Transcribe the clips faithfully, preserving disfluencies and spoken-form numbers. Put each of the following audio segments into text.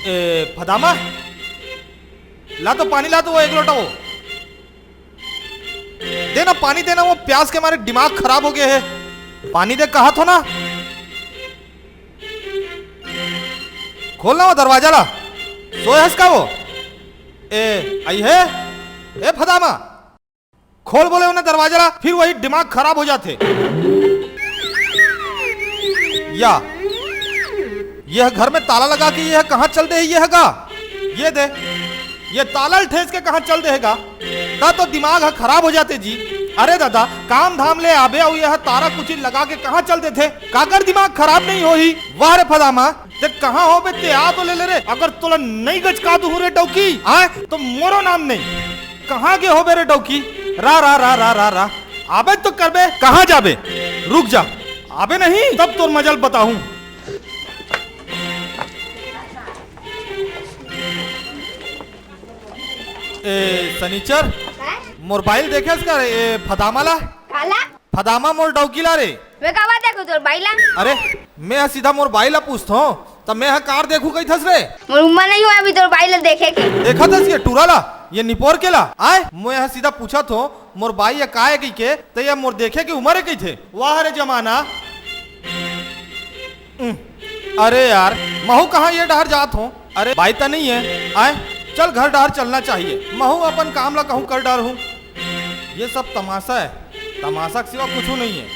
ए, फदामा, ला तो पानी ला तो वो एक लोटा वो। दे ना पानी, दे ना, वो प्यास के मारे दिमाग खराब हो गया है। पानी दे कहा थो ना। खोल ना वो दरवाजा ला। सोए हस का वो? ए, आई है? ए, फदामा। खोल बोले उन्हें दरवाजा ला, फिर वही दिमाग खराब हो जाते। या, यह घर में ताला लगा के यह कहाँ चल दे है, यह गा? ये दे, ये ताला ल ठेस के कहाँ चल दे है गा? ता तो दिमाग ह खराब हो जाते जी। अरे दादा, काम धाम ले आबे अउ यह तारा कुची लगा के कहाँ चल देथे? काकर दिमाग खराब नहीं होही? वाह रे फदामा, ते कहाँ हो बे? ते आ तो ले ले रे। अगर तोला नहीं गचका दूँ रे डौकी, आय तो मोरो नाम नहीं। कहाँ गे होबे रे डौकी? रा, रा, रा, रा, रा, रा। आबे तो करबे, कहाँ जाबे? रुक जा, आबे नहीं, तब तोर मजल बताहूँ। ए, सनीचर, हैं? मोर बाइल देखेस का रे, ए, फदामा ला? काला? फदामा मोर डौकी ला रे। मैं कावा देखूँ तोर बाइला? अरे, मैं ह सीधा मोर बाइला पूछथों, त मैं ह कार देखूँ कहिथस रे? मोर उम्र नहीं हुआ अभी तोर बाइला देखे के। देखत हस ये टूरा ला, ये निपोर के ला। आय, मैं ह सीधा पूछत हों, मोर बाई ये काय कहिके, त ये मोर देखे के उम्र हे कहिथे। वाह रे जमाना। उम, अरे यार, महू कहाँ ये डहर जात हों? अरे, बाई त नहीं है। आय, चल घर डहर चलना चाहिए। महू अपन काम ला कहूँ कर डरहूँ। ये सब तमाशा है, तमाशा के सिवा कुछू नहीं है।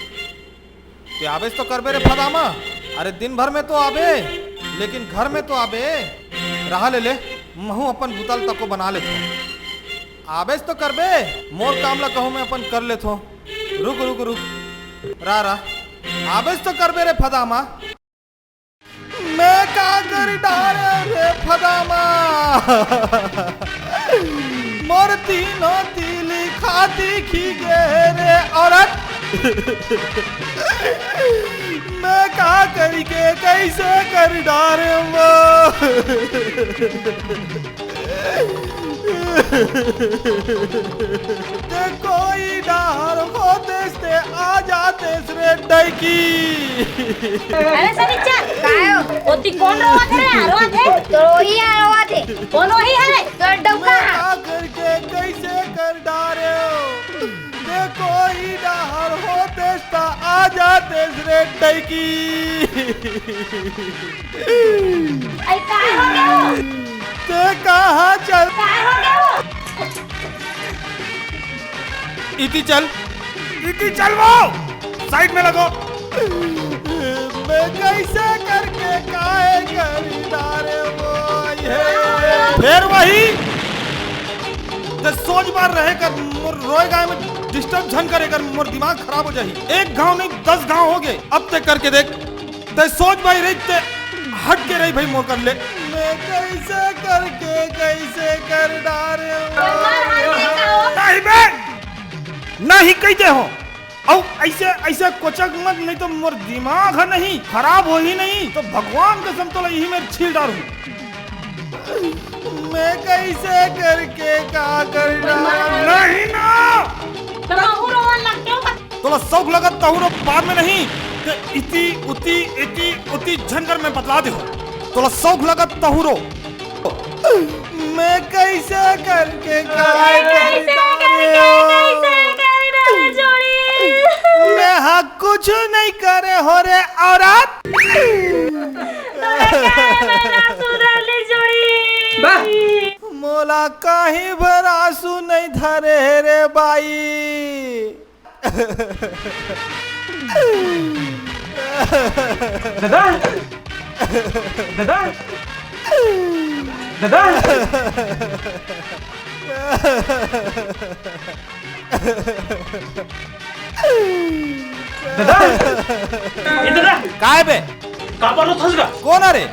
ते आबेच तो करबे रे फदामा। अरे, दिन भर में तो आबे, लेकिन घर में तो आबे। रहा ले ले, महू अपन बुता ल तको बना लेथों। आबेच तो करबे, मोर काम ला कहूँ मैं अपन कर लेथों। रुक, रुक, रुक। रा, रा। आबेच तो करबे रे फदामा। मैं का कर डारे रे फदामा? मोर तीनों तीली खाती खी गे रे औरत। मैं का करी के कैसे कर डारे वो? ते कोई डहर होतेस ते आ जातेस रे डैकी। अरे सनीचर, काय हो? ओती कोन रोवत हे रे? रोवत हे? तो वही है, रोवत हे। कोन वही है रे? तो डौका। मैं का करके कैसे कर डारे हो? ते कोई डहर होतेस त आ जातेस रे डैकी। अरे, काय हो गया वो? ते कहाँ चल? काय हो गया वो? इती चल, इती चल वो, साइड में लगो। मैं कैसे करके काय करी डारे वो ये? फेर वही। ते सोच बार रहे कर, मोर रोए गाय में डिस्टर्ब झन करे कर, मोर दिमाग खराब हो जाही। एक घाव नहीं, दस घाव हो गए, अब ते करके देख। ते सोच भाई रही, ते हट के रही भाई मोर कर ले। मैं कैसे करके, कैसे कर डारे हो? नहीं बे, नहीं कहते हो। अउ ऐसे, ऐसे कोचक मत, नहीं तो मोर दिमाग है नहीं, खराब हो ही नहीं, तो भगवान कसम तोला यही मेर छील डारूं। मैं कैसे करके का कर डारूं? नहीं ना। तो महू रोवन लग गयो। तोला शौक लगत तहूँ रो बाद में नहीं, ते इती, उती, इती, उती झन कर मैं बतला दे हो। तोला शौक लगत तहूँ रो। मैं कैसे करके काय कैसे करके, कैसे कर डारे जोड़ी? मैं हा कुछ नहीं करे हो रे औरत। तोला क्या है, मैं ना सुधरली जोड़ी। मोला कहीं भर आंसू नहीं धरे हे रे बाई। दादा, दादा, दादा। दादा, ए दादा। काय बे? काबर रोथस गा? कोन हरे?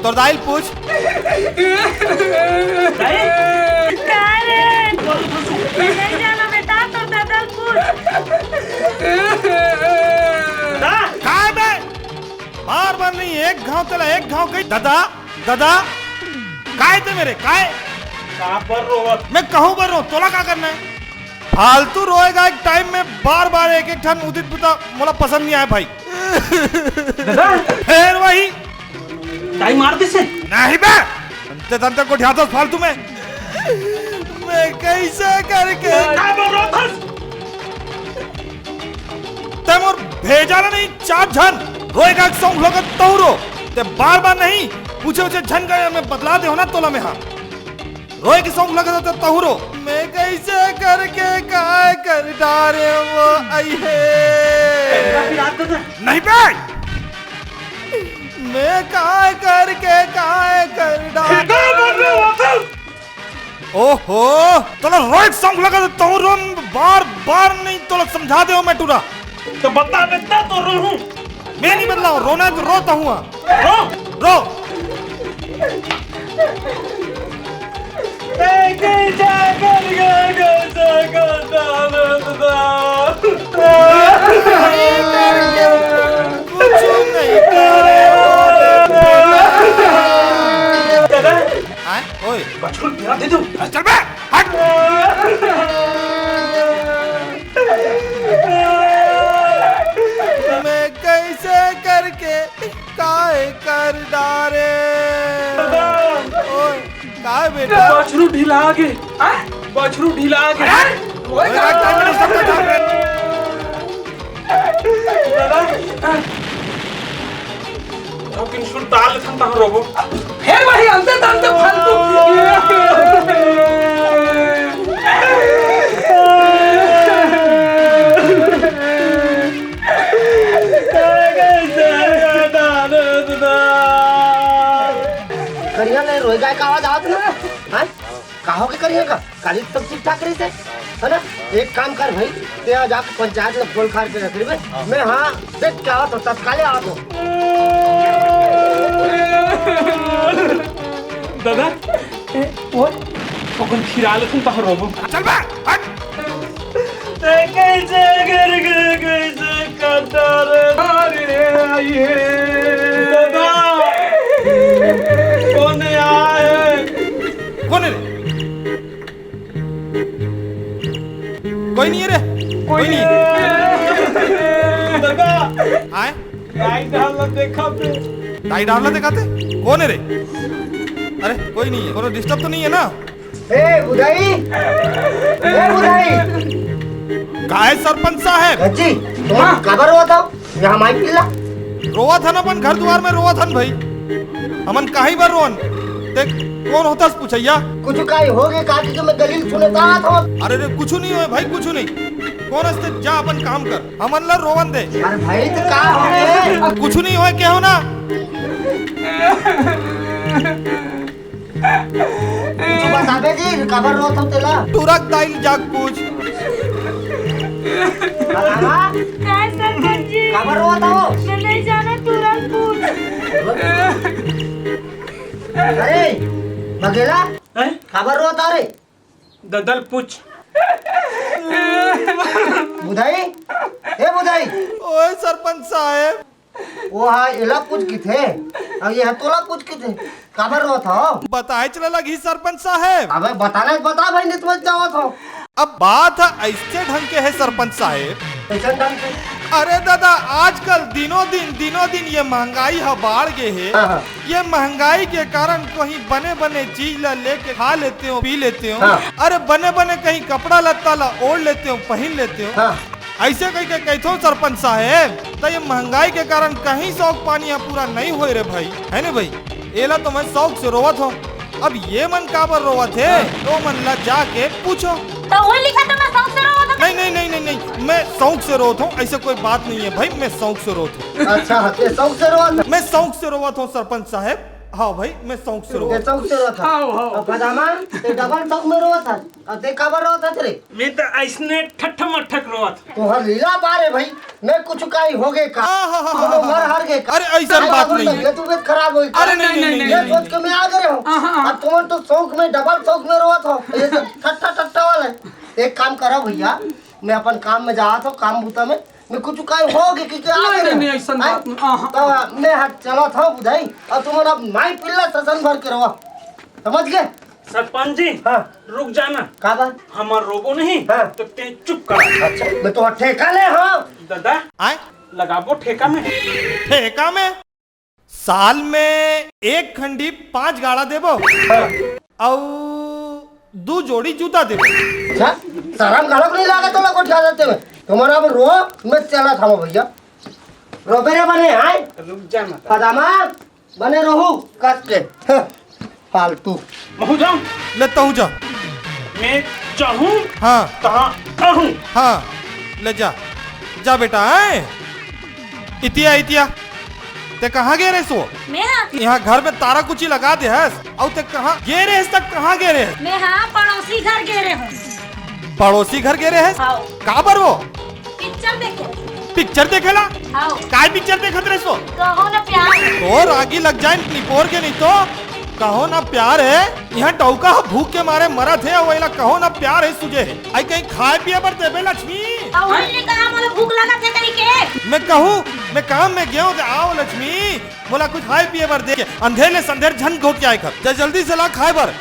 तोर दाई ल पूछ। दाई? काय रे? काबर रोथस? मैं नहीं जाना बेटा, तोर दादा ल पूछ। दादा? काय बे? बार बार नहीं, एक घाव तेला एक घाव कही, दादा, दादा। काय ते मेरे, काय? काबर रोवत? मैं कहूँ बर रोवँ, तोला का करना है? फालतू रोएगा एक टाइम में बार बार एक एक ठन उदित बुता मोला पसंद नहीं आए भाई। दादा? फेर वही। ताई मार दे से। नहीं बे, तंते तंते को ढ्याथस फालतू में। मैं कैसे करके का बोल रहा था? ते मोर भेजा ना नहीं, चार झन रोए का सौंग लगा तहूरो। ते बार बार नहीं पूछे उछे झन का मैं बतला दे हो ना तोला में, हाँ। रोए के सौंग लगा तो तहूरो। मैं कैसे करके काय कर डारे वो आई है। नहीं बे। मैं काय करके काय कर डारे। ओहो, तोला रोए के सौंग लगा तो तहूरो, बार बार नहीं तोला समझा दे हो मैं टूरा। तो बता बेटा तो रो हूँ। मैं नहीं बदलाऊँ, रोना है तो रो तहूँ। रो। रो। कुछ नहीं करे। दादा, आय, ओए। बछरू तेरा दे दूं। चल बे, हट। मैं कैसे करके काय कर डारे। ओए, काय बेटा? बछरू ढिला गे। हाँ? बछरू ढिला गे। अरे, ओए, ओए, काय कर डारे? दादा, हाँ। थोकिन सुरताल लेथन तहाँ रोबो। फेर वही अंते तंते फालतू। करिया नहीं रोए गाय का आवाज आवत ना? हाँ? का हो के करिया का? काली सब ठीक ठाक रही थे, है ना? एक काम कर भाई, ते आ जाके पंचायत में खोल खार के रख लेबे। मैं हाँ देख के आवत हो, तत्काले आवत हो। दादा, ए, ओ, ओकन खिरा लेथन तहाँ रोबो। चल बे, हट। ते कैसे करके कैसे कटा रे? अरे, आइए। दादा, कोन आए? कोन रे? कोई नहीं है रे, कोई नहीं। दादा, आए? दाई डाल देखा पे। दाई डाल देखा थे? कोन है रे? अरे, कोई नहीं है, कोनो disturb तो नहीं है ना? ए, बुधाई! ए, बुधाई! काय सरपंच साहब? गज्जी, तुम हाँ। काबर रोवत हो? यहाँ माई पिल्ला? रोवत हन अपन घर दुआर में रोवत हन भाई। हमन काहे बर रोवन? ते कोन होथस पूछइया? कुछ काई होगे का कि मैं गलील सुने तात हो? अरे रे, कुछ नहीं होय भाई, कुछ नहीं। कोन हस ते, जा अपन काम कर, हमन ला रोवन दे। अरे भाई, तो का होगे? कुछ नहीं होय, कहो ना। कुछ बताबे जी, काबर रोत हो तेला? टुरक दाई ल जाके पूछ। बतावा? काय सरपंच जी? काबर रोत हो? मैं नहीं जाना, टुरक पूछ। अरे, बगेला, हैं? काबर रोत हो रे? ददा ल पूछ। बुधाई? ए बुधाई? ओए सरपंच साहब, वो हा एला पूछ किथे, अउ ये हा तोला पूछ किथे, काबर रोत हो? बताएच ल लगही सरपंच साहेब। अबे बताना है, बता भाई, नहीं तो मत जावत हो। अब बात ह अइसे ढंग के हे सरपंच साहेब। कैसन ढंग से? अरे दादा, आजकल दिनों दिन, दिनों दिन ये महंगाई ह बाढ़ गे हे। हाँ, हाँ। ये महंगाई के कारण कहीं बने बने चीज ला लेके खा लेते हो, पी लेते हो। हाँ। अरे बने बने कहीं कपड़ा लत्ता ला ओढ़ लेते हो, पहन लेते हो। हाँ। अइसे कहिके कहिथों सरपंच साहेब, त ये महंगाई के कारण कहीं शौक पानी ह पूरा नहीं होय रे भाई, है ने भाई? एला तो मैं शौक से रोवत हों। अब ये मन काबर रोवत हे, तो मन ला जाके पूछो। तो वो लिखा तो मैं शौक से रोवत हों। नहीं, नहीं, नहीं, नहीं, नहीं, मैं शौक से रोवत हों, अइसे कोई बात नहीं है भाई, मैं शौक से रोवत हों। अच्छा, ते शौक से रोवत हे? मैं शौक से रोवत हों सरपंच साहेब। हाँ भाई, मैं शौक से रोवत हों। शौक से रोवत हे? हाँ, हाँ। अब पजामा, ते डबल शौक में रोवत हे। अउ ते काबर रोवत हस रे? मैं तो अइसने ठट्ठ मट्ठक रोवत हूँ। तोहर लीला पार हे भाई, मैं कुछ काई होगे का? हाँ, हाँ, हाँ, कोनो हाँ, हाँ। मर हर गे का? अरे, अइसन बात नहीं हे। तबियत उबियत खराब होई का? अरे, नहीं, नहीं, नहीं, ये नहीं, सोच के मैं आ गे हूँ। हाँ, हाँ, हाँ। अब तुम तो शौक में, डबल शौक में रोवत हो, ये सब ठट्ठा, ठट्ठा वाला हे। एक काम करो भैया, मैं अपन काम में जात हूँ, काम बूता में, मैं कुछ काई होगे कि, कि आ नहीं, गे नहीं, हूँ। नहीं, अइसन बात नहीं। हाँ, हाँ। तो मैं हा चलत हूँ बुधाई, अउ तुम अब माई पिल्ला ससन भर के रोवा, समझ गे? सरपंच जी, हाँ। रुक जाना। काबर? हमर रोबो नहीं, हाँ। तो ते चुप कर। अच्छा, मैं तो ठेका ले, हाँ। दादा, आय? लगाबो ठेका में। ठेका में? साल में एक खंडी पांच गाड़ा देबो, अउ दू जोड़ी जूता देबो। अच्छा, शरम घलोक नहीं लागत तोला गोठिया देते में। तुम्हारा अब रो, मैं चला था भैया। रोबे रे बने, आय? रुक जा, माता। पदामा, बने रहू, कस के। हं, फालतू। महू जाऊं? ले तहूं जा। मैं चाहूं? हां। कहां रहूं? हां, ले जा। जा बेटा, आय? इतिया, इतिया। ते कहां गे रहेस वो? मैं हां। इहां घर में तारा कुची लगा दे हस, अउ ते कहां गे रहेस, त कहां गे रहेस? मैं हां, पड़ोसी घर गे रहे हूं। पड़ोसी घर गे रहेस? हां। काबर वो? पिक्चर देखे। पिक्चर देखे ला? हां। काय पिक्चर देखत रहेस वो? कहो ना प्यार। तोर आगी लग जाए निपोर के नहीं तो। कहो ना प्यार हे। इहां डौका ह भूख के मारे मरत हे, अउ एला कहो ना प्यार हे सुजे हे। अई कहीं खाए पिए बर देबे लक्ष्मी? अउ हमने कहा मोला भूख लगत हे करी के? मैं कहूं, मैं काम में गेंव ते आव लक्ष्मी, मोला कुछ खाए पिए बर दे के। अंधेर ले संधेर झन घोट के आए कर। जा जल्दी से ला खाए बर।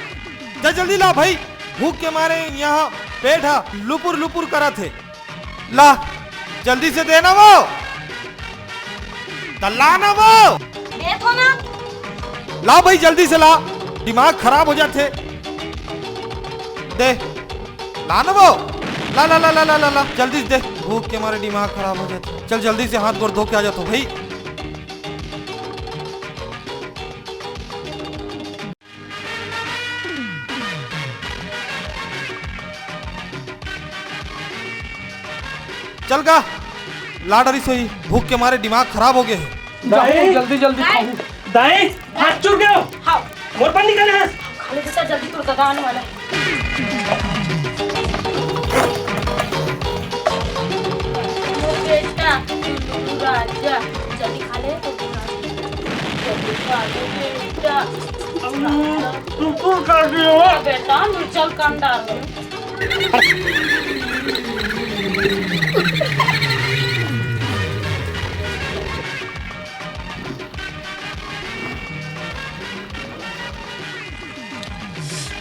जा जल्दी ला भई, भूख के मारे इहां पेट ह लुपुर लुपुर करत हे। ला, जल्दी से दे ना वो। त ला ना वो। दे तो ना। ला भई, जल्दी से ला। दिमाग खराब हो जाथे। दे। ला ना वो। ला, ला, ला, ला, ला, ला, ला। जल्दी से दे। भूख के मारे दिमाग खराब हो जाथे। चल, जल्दी से हाथ गोड़ धो के आ जाथों भई। चल गा, ला डरिस होही, भूख के मारे दिमाग खराब हो गे हे। दाई, जल्दी, जल्दी दाई। खाहूं। दाई, हाथ चुर गयो। हां। मोर बर निकले हस। खा ले बेटा, जल्दी तोर ददा आने वाला हे। मोर बेटा, तू राजा, जल्दी खा ले, तो तू राजा। जल्दी खा ले बेटा। तू, तू कर दियो। बेटा, नू चल कांदा।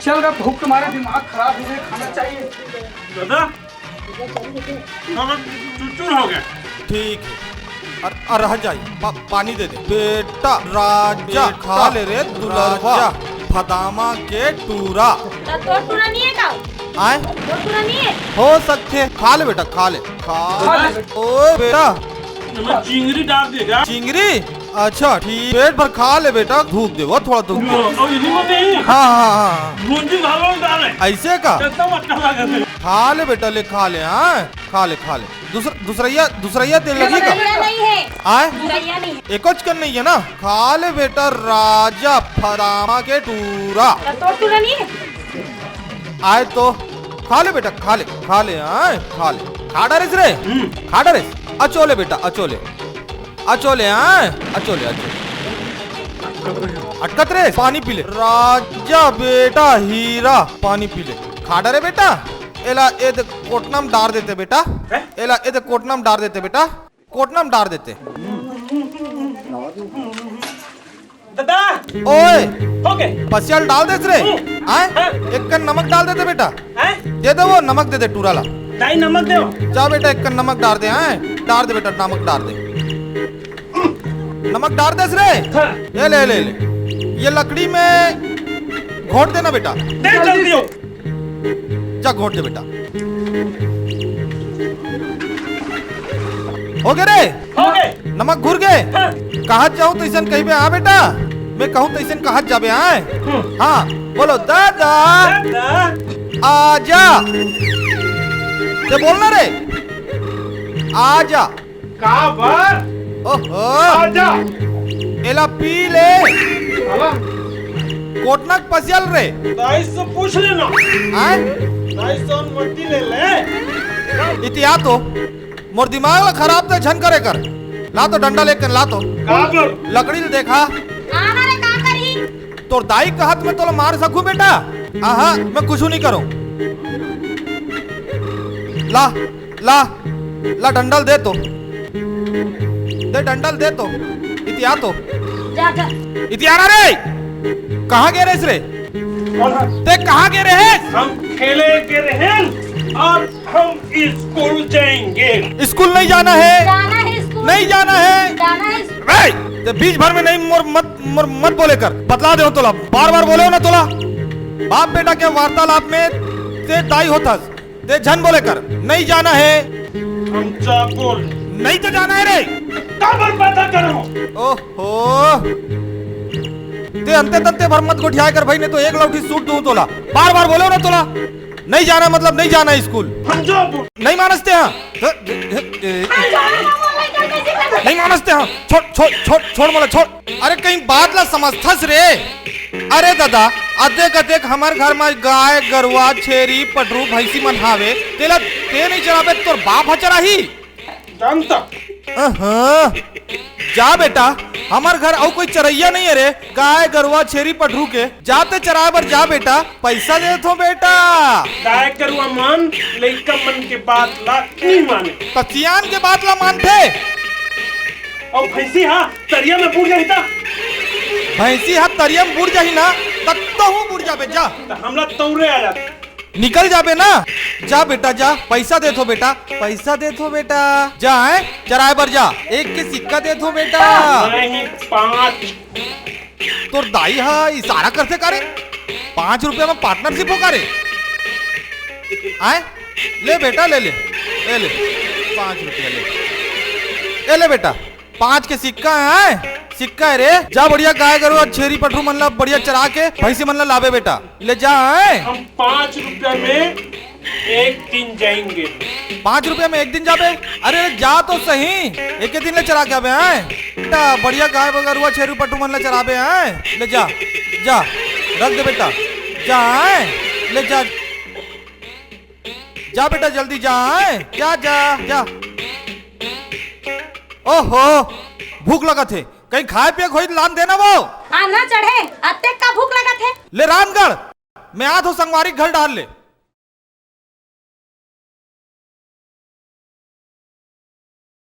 चल गा, भूख के मारे दिमाग खराब हो गए, खाना चाहिए। दादा, खाना चुरचुर हो गया। ठीक है। अर, अर रह जाई, पा-, पानी दे दे। बेटा राजा, बेटा खा ले रे दुलरवा, राजा। फदामा के टूरा। त तोर टूरा नहीं है का? आय? तोर टूरा नहीं है? हो सकथे। खा ले बेटा, खा ले। खा ले। ओ बेटा। मैं चिंगरी डाल दे क्या? चिंगरी? अच्छा, ठीक। पेट भर खा ले बेटा, धूप दे, वो थोड़ा धूप दे। ओ, इसी में नहीं। हां, हां, हां। भूंजी घालो डाले। ऐसे का? कितना मक्का लगा दे। खा ले बेटा, ले खा ले, हां? खा ले, खा ले। दूसर-, दूसरैया, दूसरैया तेल लगी का? दूसरैया नहीं है। आय? दूसरैया नहीं है। एकोच कन नहीं है ना? खा ले बेटा, राजा फदामा के टूरा। तो तोर टूरा नहीं है? आय तो खा ले बेटा, खा ले, खा ले, आय, खा ले। खा डरेस रे? हम्म। खा डरेस? अचोले बेटा, अचोले। अचोले, आय, अचोले, अचोले। अटकत रे, पानी पी ले। राजा बेटा हीरा, पानी पी ले। खा डरे बेटा? एला ए दे कोटना म डार देते बेटा। हैं? एला ए दे कोटना म डार देते बेटा। कोटना म डार देते। दादा। ओए। हो गए। पसिया ल डाल देस रे। हम्म। आय? हाँ। एक कन नमक डाल देते बेटा। हैं? दे दे वो, नमक दे दे टूरा ला। दाई, नमक दे। जा बेटा, एक कन नमक डार दे, आय? डार दे बेटा, नमक डार दे। नमक डार देस रे। हाँ। ये ले, ले, ले। ये लकड़ी में घोट देना बेटा। दे जल्दी हो। जा घोट दे बेटा। हो गए रे? हो गए। नमक घुर गए? हाँ। कहत जाऊं तो अइसन कहिबे, हाँ बेटा? मैं कहूं तो अइसन कहत जाबे, हाँ? हम्म। हाँ, बोलो, दादा। दादा। आजा। ते बोलना रे। आजा। काबर? ओहो। आजा। एला पी ले। साला। कोटना के पसिया ल रे। दाई से पूछ लेना। आय? दाई से अनुमति ले ले। इतिया तो मोर दिमाग ला खराब तो झन करे कर। ला तो डंडा लेके ला तो। काबर? लकड़ी ल देखा। आना रे, का करी? तोर दाई के हाथ में तोला मार सकूं बेटा? आहा, मैं कुछू नहीं करूं। ला, ला, ला डंडा ल दे तो। दे डंडा ल दे तो। इतिया तो। जा, जा। इतिया ना रे। कहां गे रहेस रे? कौन है? ते कहां गे रहेस? हम खेले गे रहेन और हम स्कूल जाएंगे। स्कूल नहीं जाना है। जाना है स्कूल। नहीं जाना है। जाना है स्कूल। ए, ते बीच भर में नहीं मोर मत, मोर मत बोले कर, बतला दे हो तोला, बार बार बोले हो ना तोला। बाप बेटा के वार्तालाप में ते दाई होथस, ते झन बोले कर, नहीं जाना है। हम जा बोल। नहीं तो जाना है रे। काबर पैदा करे हो? ओहो, ते अंते तंते भर मत गोठियाए कर भाई, नहीं तो एक लौठी सूट दूं तोला। बार बार बोले हो ना तोला, नहीं जाना मतलब नहीं जाना है स्कूल। हम जा बोल। नहीं मानसते हैं। नहीं मानसते हैं। छोड़, छोड़, छोड़, छोड़ मोला, छोड़। अरे कहीं बात ला समझथस रे। अरे दादा, अदेक अदेक हमर घर म गाय, गरुवा, छेरी, पठरू, भैंसी मन हावे, तेला ते नहीं चराबे, तोर बाप ह चराही। जानता। अहाँ, जा बेटा, हमर घर अउ कोई चरैया नहीं है रे, गाय, गरुवा, छेरी, पठरू के। जा ते चराए बर जा बेटा, पैसा देथो बेटा। गाय गरुवा मन लइका मन के बात ला नहीं माने। त सियान के बात ला मानथे। अउ भैंसी हा तरिया में बूड़ जाही त? भैंसी हा तरिया में बूड़ जाही ना, त तहूँ बूड़ जाबे, जा। त हमला तौरे आ जात। निकल जाबे ना, जा बेटा जा, पैसा देथो बेटा, पैसा देथो बेटा, जा, हैं, चराए बर जा, एक के सिक्का देथो बेटा। नहीं, पाँच। तोर दाई हा इशारा करथे का रे? पाँच रुपया में पार्टनरशिप हो का रे? आय, ले बेटा, ले ले, ले ले, पाँच रुपया ले, ए ले बेटा, पाँच के सिक्का है, सिक्का है रे। जा बढ़िया गाय गरु अउ छेरी पठरू मन ला बढ़िया चरा के भैंसी मन ला लाबे बेटा, ले जा, हैं। हम पाँच रुपया में एक दिन जाएंगे। पाँच रुपया में एक दिन जाबे? अरे जा तो सही, एक दिन ले चरा के आबे, हैं। बेटा बढ़िया गाय गरु अउ छेरी पठरू मन ला चराबे, हैं, ले जा, जा, रख दे बेटा, जा, हैं, ले जा, जा बेटा जल्दी जा, हैं, जा, जा, जा। ओहो, भूख लगत हे, कहीं खाए पिए के होही त लान देना वो। आना चढ़े, अतेक का भूख लगत हे? ले रामगढ़, मैं आत हो संगवारी घर डाल ले।